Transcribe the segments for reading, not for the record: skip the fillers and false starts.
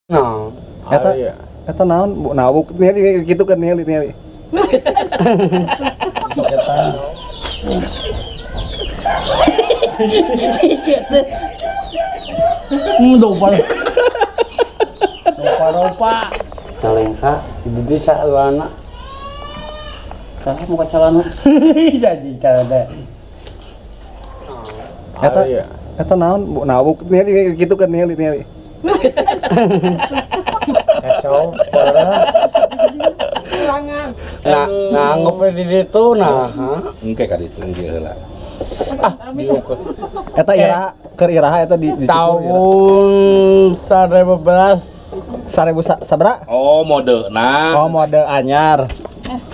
Nah, Eta eta naon bu nawuk ningali kitu kan ningali ningali. Lupa. Lupa-lupa. Talengka di desa lana. Saha muka calana? Jadi calana. Eta eta naon bu nawuk ningali kitu kan ningali ningali. Kacau parah. Nah, nah ngopi di ditu nah. Engke ka ditu ieu heula. Ah, diukur. Eta iraha keur iraha eta di tahun 2011. 1000 sabra? Oh, mode nah. Oh, mode anyar.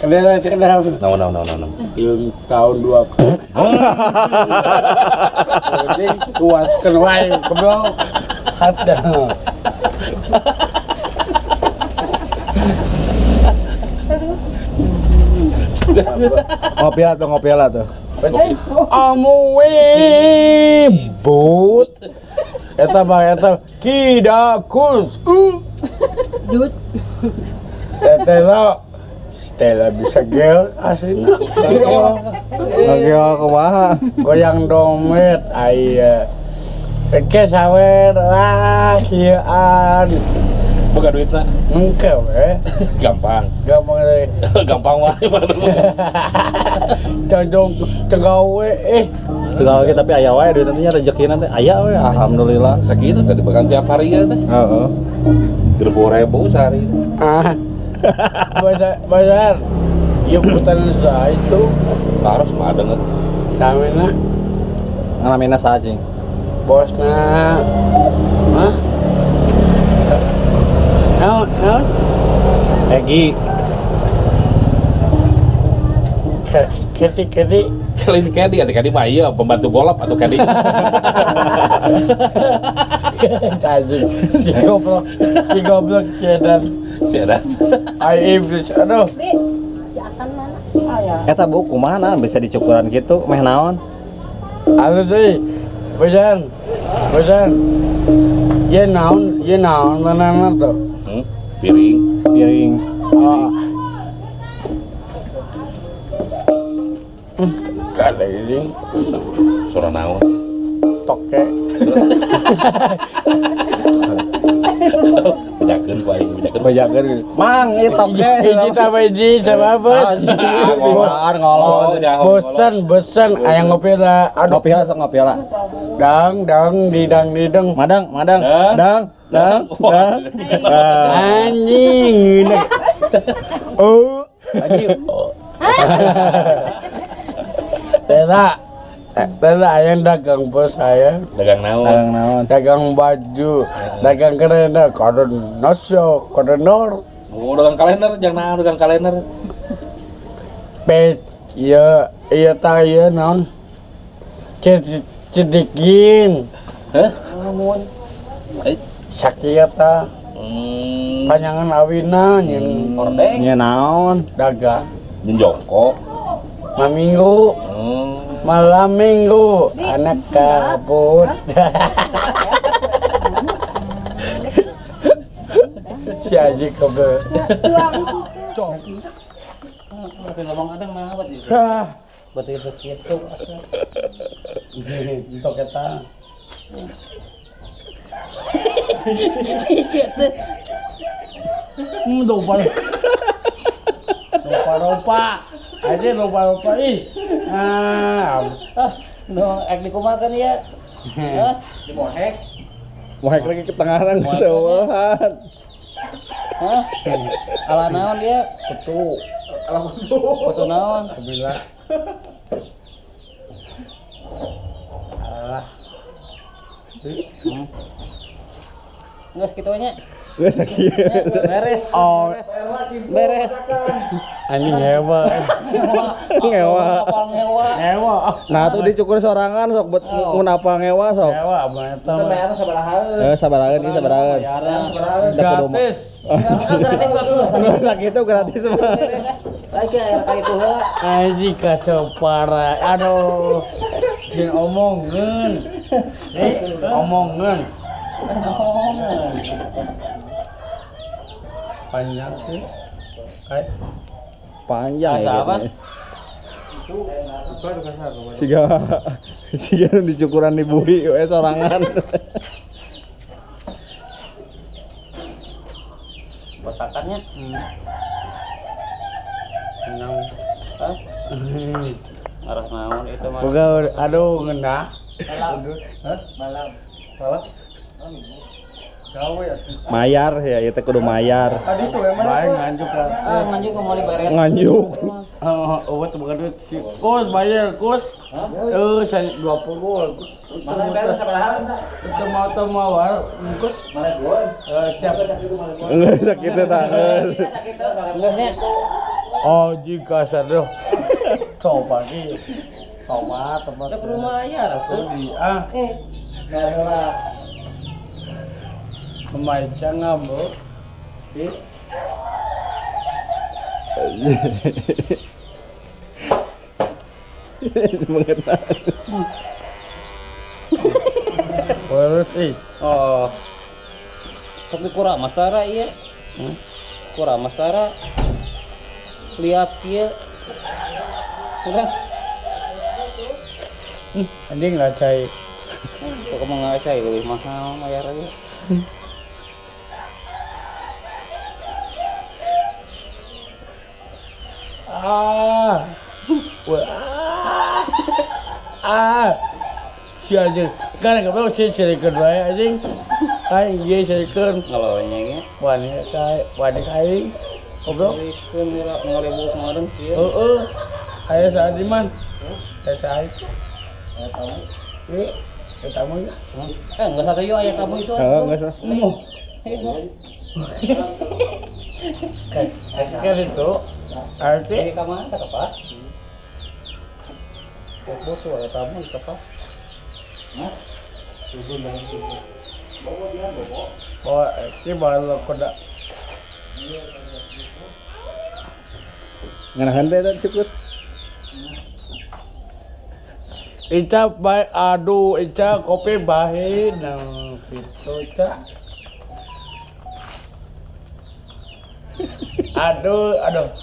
Kenapa kenapa? Naon naon naon naon. Tahun 2. Jadi kuaskeun wae goblok. Ada. Ngopi lah tuh, ngopi lah tuh. Amuwe but. Eta mah eta kidakus. Dut. Eta Stella bisa gel aslinya. Gel kumaha? Goyang dompet aya. Eke sawer lah kieuan. Boga duitna? Engke we. Gampang. Gampang we. Gampang wae baru. Condong tegawe eh. Tegawe tapi aya wae duit nantinya rezekina teh aya we alhamdulillah. Sakitu tadi bahkan tiap hari ya teh. Heeh. 20.000 sehari. Ah. Bayar. Ieu putaran saha itu? Harus mah ada geus. Samina. Ngamina saha cing? Bosna. Hah? Naon, naon? Egi. Kedi, kedi. Kelin kedi, atau kedi mah iya pembantu golap atau kedi. Anjing, si goblok, si Edan. Si Edan. Ai iblis, aduh. Si Akan mana? Eta bu, kumaha bisa dicukuran gitu, meh naon? Halus euy. Bosan. Bosan. Ye naon mana tuh? Piring. Piring. Oh. Kada ini. Suara naon? Toke. Bejakeun ku aing, bejakeun. Bejakeun. Mang, ieu toke. Hiji tambah hiji sababes. Ngolong. Bosan, bosan aya ngopi lah. Aduh, ngopi lah sok ngopi lah. Dang, dang, didang, dideng. Madang, madang. Dang, dang, dang. Anjing. Oh, anjing. Tera, tera ayam dagang bos saya. Dagang naon? Dagang naon? Dagang baju, dagang kalender, kode nosyo, kode nor. Oh, dagang kalender, jangan naon dagang kalender. Pet, iya, iya ta iya naon. Cedikin. Hah? Namun. Sakieu ta. Panjangan awina nyen ordeng. Nyen naon? Dagang. Nyen jongkok. Maminggu. Malam minggu anak kabut. Si Aji kebe. Cok. Tapi lobang adang mah apa itu? Batu itu kitu. Entok eta. Lupa. Lupa-lupa. Aja lupa-lupa ih. Ah, no, ek dikumakan ya. Hah? Di mohek. Mohek lagi ke tengahan keseueuhan. Hah? Ala naon dia? Kutu. Ala kutu. Kutu naon? Alhamdulillah. Alah. Geus kitu nya. Geus sakieu. Beres. Oh, beres. Anjing ngewa. Ngewa. Apal ngewa. Ngewa. Nah, tuh dicukur sorangan sok buat mun apal ngewa sok. Ngewa mah eta. Teu bayar sabaraha. Eh, sabaraha ieu sabaraha. Gratis. Gratis mah. Sakitu gratis mah. Lagi air ka itu heula. Anjing kacau parah. Aduh. Jeung omongeun. Omongeun. Omongeun. Panjang sih. Kayak panjang ya. Apa? Siga siga dicukuran di bui we sorangan. Botakannya. Enam. Hah? Arah naon itu mah. Bukan, aduh ngenah. Hah? Malam. Malam. Mayar ya, itu kudu mayar. Tadi tuh emang Baik nganjuk lah. Ah, nganjuk ke mau dibayar. Nganjuk. Oh, obat bukan duit si Kus bayar Kus. Saya 20. Mana bayar sabaraha enggak? Itu mau temu Kus. Mana gua? Siap. Enggak sakit tangan. Enggaknya. Oh, jika seru. Coba sih. Coba tempat. Udah perlu bayar atuh. Ah. Eh. Membaca ngamuk. Mengenal. Terus ih. Oh. Tapi kurang Mas Tara iya. Kurang Mas Tara. Lihat ieu. Kurang. Anjing lah cai. Kok mau nggak cai lebih mahal bayar aja. Ah. Wah. Ah. Si anjing. Kan enggak mau si cerikeun wae anjing. Aing ieu cerikeun. Ngalonyeng nya. Wani kai, wani kai. Goblok. Cerikeun ngalebok kemarin kieu. Heeh. Aya saadiman. Aya saha itu? Aya tamu. Ieu, aya tamu ya. Eh, enggak satu yuk aya tamu itu. Heeh, enggak salah. Kan itu. Arti di kamar kata Pak. Bobo tuh ada tamu di kapas. Mas, Bobo dia bobo. Oh, ini baru koda. Nganahan teh eta cukur. Ica baik aduh Ica kopi bahe nang gitu Ica. Aduh, aduh.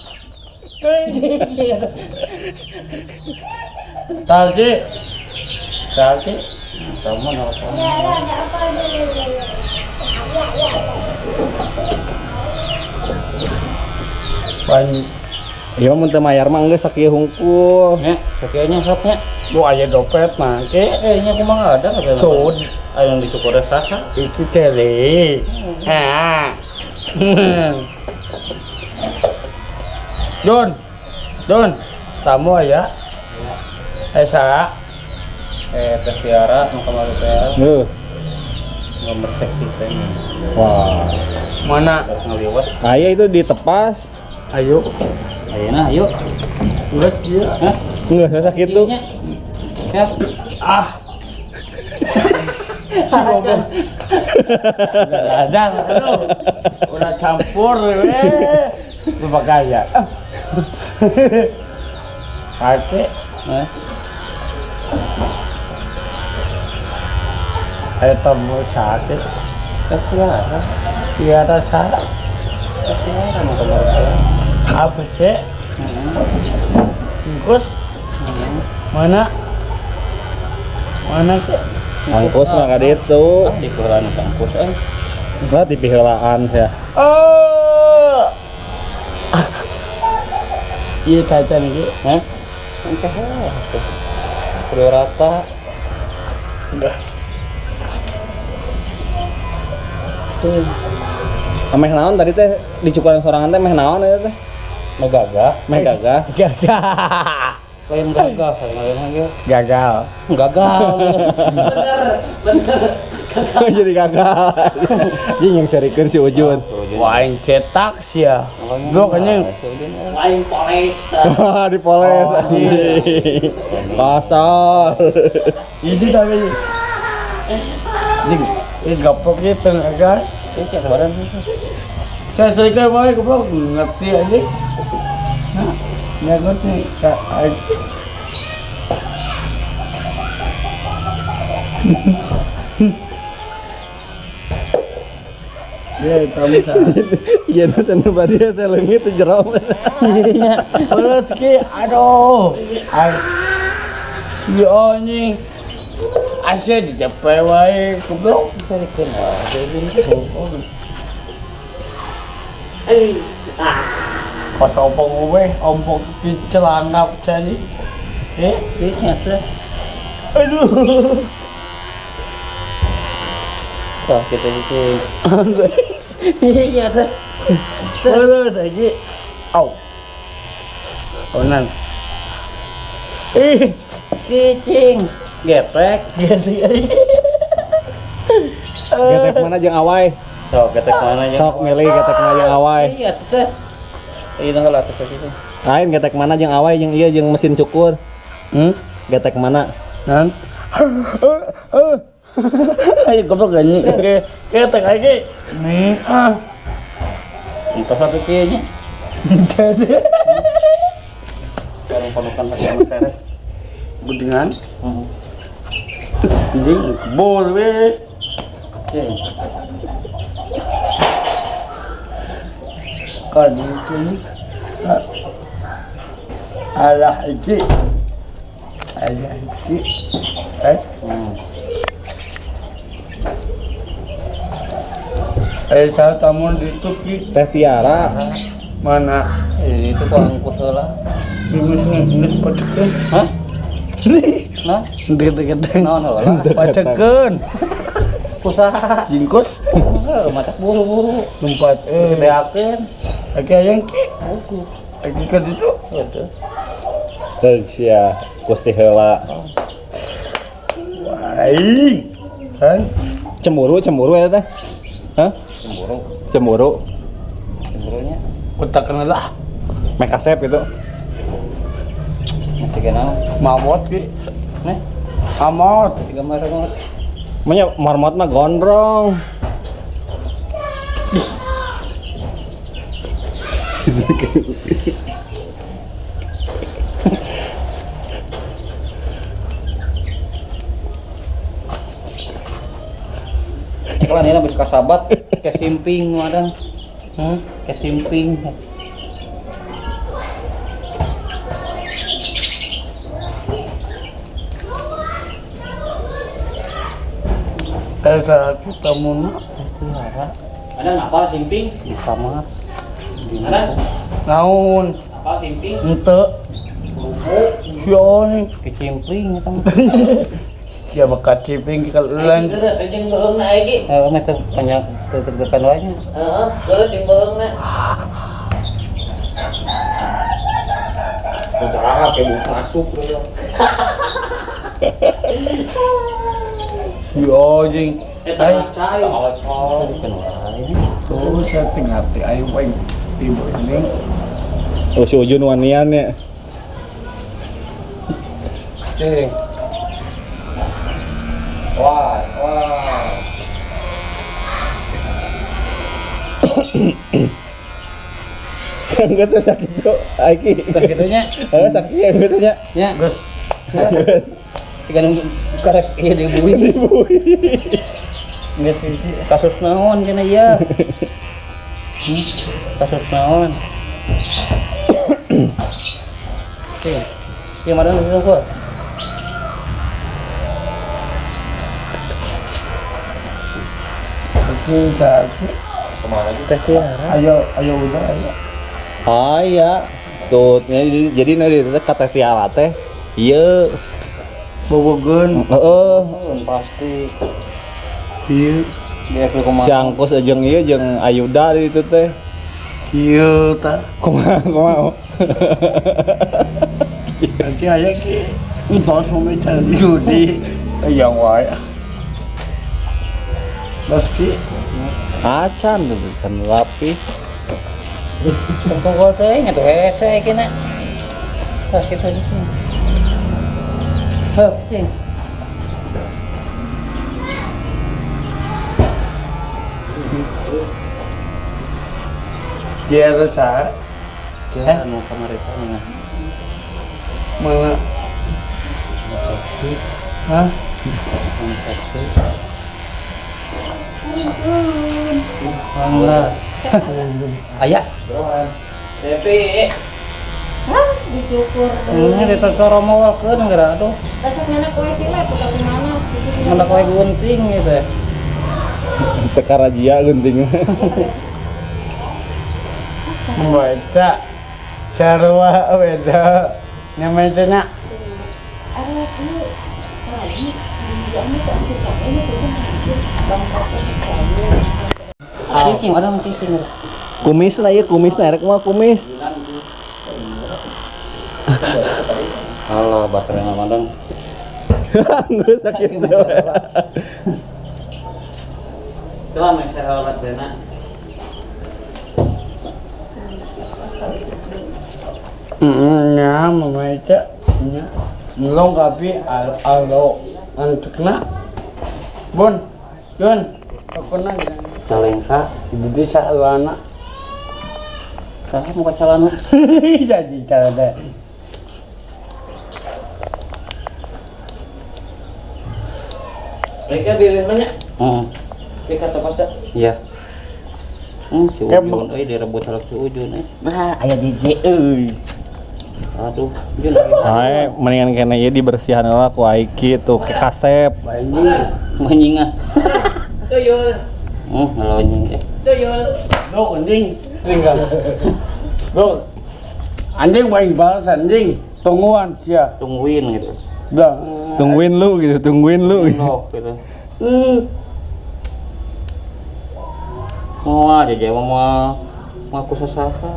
Tadi, tadi, kamu nelfon. Pan, iya mun teu mayar mah geus sakieu hungkul. Nya, sakieu nya sok nya. Bu aya dompet mah ke. Eh, nya kumaha ada kabeh. Sud, aya yang dicukur saha? Itu tele. Ha. Don, Don, tamu aya. Esa. Teh Tiara nu kamari teh. Heuh. Nomor teh teh. Wah. Mana? Ngaliwat. Aya itu ditepas. Ayo. Ayeuna ayo. Geus ieu. Hah? Geus asa kitu. Ya. Ah. Si goblok. Ajar aduh. Udah campur we. Lupa gaya. Pake. Hah? Ayo tamu sakit. Teh Tiara. Tiara sa. Teh Tiara nu kamari teh. Apa sih? Bungkus? Mana? Mana sih? Angkus mah ka ditu. Ah, di piheulaan angkus euy. Lah di piheulaan sia. Oh. Iya tacan iki. Hah? Engke heuh. Kudu rata. Enggak. Tuh. Meh naon tadi teh dicukuran sorangan teh meh naon eta teh? Meh gagah. Meh gagah. Gagah. Lain gagah, lain gagah. Gagal. Gagal. Bener, bener. Jadi gagal. Anjing yang serikeun si Ujun. Wah, aing cetak sih ya. Blok anjing. Aing poles. Dipoles anjing. Pasal. Ini tapi anjing, ini gaploknya tengah agak. Ini cek badan. Saya serikeun wae goblok ngerti anjing. Nah, ngerti ka Ya, tamu sa. Iya nanti badi saya leungit di jero. Iya. Terus ki aduh. Ya anjing. Asa dicapai wae goblok. Sarikeun wae. Pas ompong we, ompong di celana jadi. Eh, Iya teh. Aduh. Tuh kita itu. Iya teh. Terus lagi. Au. Onan. Ih, Kicing. Geprek. Getek mana jeung awai? Sok getek mana ya? Sok milih getek mana jeung awai. Iya teh. Iya tanggal lah teh gitu. Lain getek mana jeung awai jeung ieu jeung mesin cukur. Hmm? Getek mana? Nan. Ayo goblok anjing. Oke, getek lagi. Nih, ah. Entos satu kieu nya. Sekarang panukan sama seret. Guntingan. Heeh. Anjing kebol we. Cing. Kan itu. Alah iki. Alah iki. Eh. Eh, saya tamu di itu ki. Teh Tiara. Mana? Ini itu kok angkut heula. Ini ini pacekeun. Hah? Nah, Deket-deket. naon heula? Pacekeun. Kusaha? Jingkus. Heuh, matak buru-buru. Lompat eh. Beakeun. Oke, yang ki. Buku. Lagi ke situ. Gitu. Teu sia Gusti heula. Aing. Kan? Cemburu, cemburu eta teh. Hah? Cemburu. Cemburu. Cemburunya. Otak kena lah. Mek kasep gitu. Masih kenal. Mamot ki. Nih, Mamot. tiga marmot. Manya marmot mah gondrong. Cekelan ini habis kasabat ke simping madang. Ke simping. Saya kita mun. Ada ngapal simping? Di kamar. Ada? Naon? Ngapal simping? Ente. Siapa nih? Kecimpling eta mah. Siapa kaciping kalau lain? Jeung beuheungna aya ge. Heeh, mah teu banyak teu wae nya. Heeh, geuleuh jeung beuheungna. Cara kayak bu masuk gitu. Si anjing. Eta cai. Tuh saya tinggal ti aing wae tiba ini. Oh si Ujun wanian ya. Cing. Wah, wah. Kan geus sakit tuh, Aiki. Sakitunya. Heeh, sakit ya geus nya. Nya. Geus. Tiga nunggu karek ieu dibui. Dibui. Geus iki. Kasus naon cenah ieu? Kasus naon? Cing. Ieu mana nu kok? Oke, tadi. Kemana sih Teh Tiara? Ayo, ayo udah ayo. Ah iya. Tuh, jadi nanti teh ka Teh Tiara teh. Ieu Bobogeun. heeh. Pasti. Ieu. Dia ke kumaha? Si Angkus jeung ieu jeung Ayuda di itu teh. Ieu tah. Kumaha kumaha. Nanti aya ki. Entos mau cari judi. Yang wae. Terus ki Acan tuh can rapi. Tengkol teh nya tuh hese kena. Terus kita di sini. Heuh, cing. Tiara sa. Tiara nu kamari teh nya. Mana? Taksi. Hah? Taksi. Alhamdulillah. Aya. Tepi. Hah, dicukur. Ini ditocoromolkeun geura aduh. Dasar nyanak kue sila tuh tapi mana segitu. Nyanak kue gunting gitu. Teka razia gunting. Baca sarua beda. Nyampe cenah. Cicing, ada cicing. Kumis lah ya, kumis lah, rek mah kumis. Halo, baterai mah dong. Nggak sakit tuh. Coba meser baterainya. Nya, mama itu, nya, ngelong kapi alo antukna, bun, bun, kokona calengka, jadi salana, saya muka celana, jadi celana. Mereka pilih banyak, mereka topos dah, iya. Si Ujun, euy direbut sama si Ujun, eh. Nah, aya DJ euy. Aduh, Jun. Ae, mendingan kene ieu dibersihan heula ku Aiki tuh ke kasep. Anjing ah. Tuyul. Ngelonyeng eh. Tuyul. Dok anjing, tinggal. Dok. Anjing paling balas anjing, tungguan sia. Tungguin gitu. Dah. Tungguin lu gitu, tungguin lu. Gitu. Mau aja jawa mau ngaku sasaha.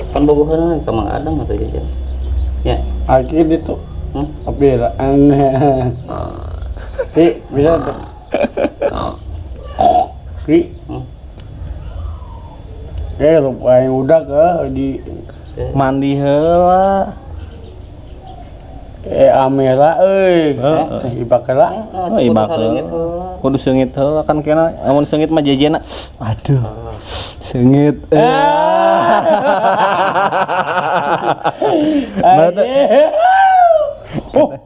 Kan bogohan ka Mang Adang atau jajan. Ya. Akhir itu. Tapi lah aneh. Ki, bisa tuh. Ki. Lupa yang udah ke di mandi heula. Amela euy. Ibakela. Oh, ibakela. Kudu seungit heula kan kena amun seungit mah jejena. Aduh. Seungit.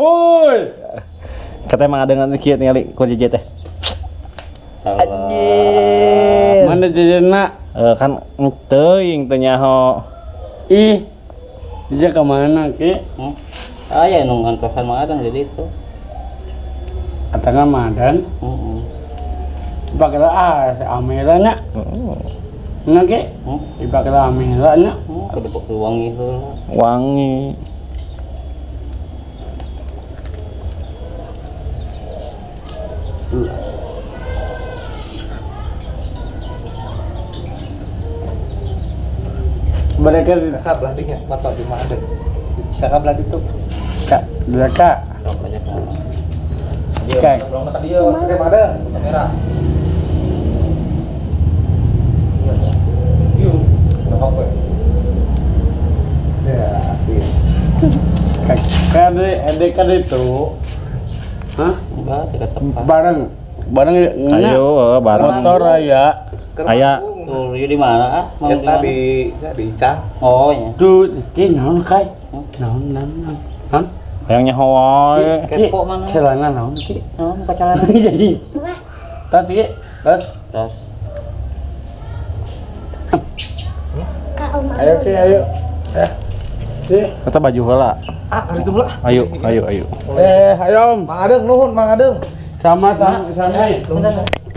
Hoi. Kata emang ada ngan kieu ningali ku jeje teh. Anjir. Mana jejena? Kan teuing teu nyaho. Ih. Dia ke mana ki? Aya nu ngantosan Mang Adang di ditu. Atangna Madan. Heeh. Bakal amela nya. Heeh. Nya ki? Bakal amela nya. Kudu wangi heula. Wangi. Mereka kakak beladingnya, mata di mana? Kakak belading tuh. Kak, kak. Kak. Mana? Kamera. Ya, sih. Kak, kan itu. Hah? Bareng, bareng. Ayo, bareng. Motor aya. Aya. Tuh, di mana ah? Kita di Incang. Oh, ya. Tuh, ki naon kai? Naon naon. Hah? Hayang nyaho wae. Kepo mana? Celana naon ki? Naon muka celana? Jadi. Tas ki, tas. Tas. Ayo ki, ayo. Eh. Ki. Kata baju heula. Ah, ari itu lah. Ayo, ayo, ayo. Ayo. Mang Adeng nuhun, Mang Adeng. Sama sama sama.